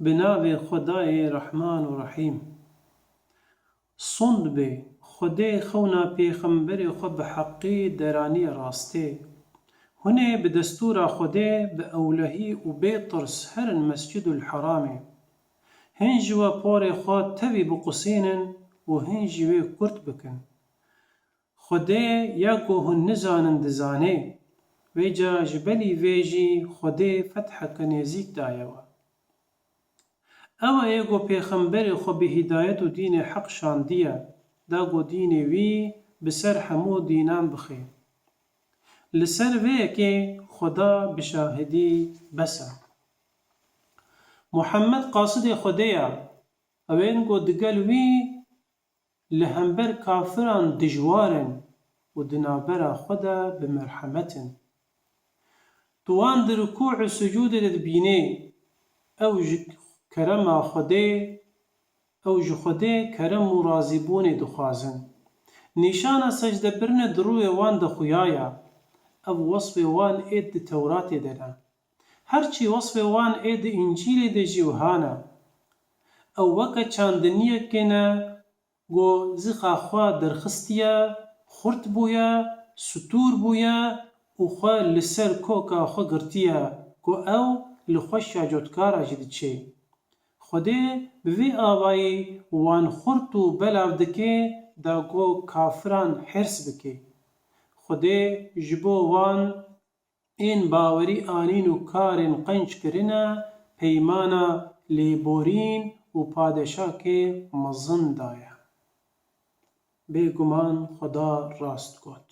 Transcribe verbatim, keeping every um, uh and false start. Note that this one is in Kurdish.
Bi navê Xwedayê Rehman û Rehîm. Sond be, Xwedê xewna pêxemberê xwe bi heqî deraniye rastê. Hûn ê bi destûra Xwedê bi ewlehî û bê tirs herin Mescidul Heramê. Hin ji we porê xwe tevî biqusînin û hin jî wê kurt bikin. Xwedê ya ku hûn nizanin dizanê. Vêca ji belî vê jî Xwedê fetheke nêzîk daye we. Ew e ê ku pêxemberê xwe bi hîdayet û dînê heq şandiye, da ku dînê wî bi ser hemû dînan bixê. Li ser vê yekê Xweda bi şahidî bes e. Muhammed qasidê Xwedê ye, ewên ku digel wî li hember kafiran dijwar in û di navbera xwe de bi merhemet in. Tu wan di rikû û sicûdê de dibînê, ew ji kerema Xwedê, ew ji Xwedê kerem û razîbûnê dixwazin. Nîşana secdebirine di rûyê wan de xuya ye. Ev wesfê wan ê di Tewratê de ne. Her çi wesfê wan ê di Încîlê de jî wiha ne. Ew weke çandiniyekê ne, ku zixa xwe derxistiye, xurt bûye, stûr bûye û xwe li ser koka xwe girtiye, ku ew li xweşiya cotkara jî diçê. Xwedê bi vî avayî wan xurt û belav dike, da ku kafiran hêrs bike. Xwedê ji bo wan ên bawerî anîn û karên qenc kirine, peymana lêborîn û padeşakê mezin daye. Bêguman Xweda rast got.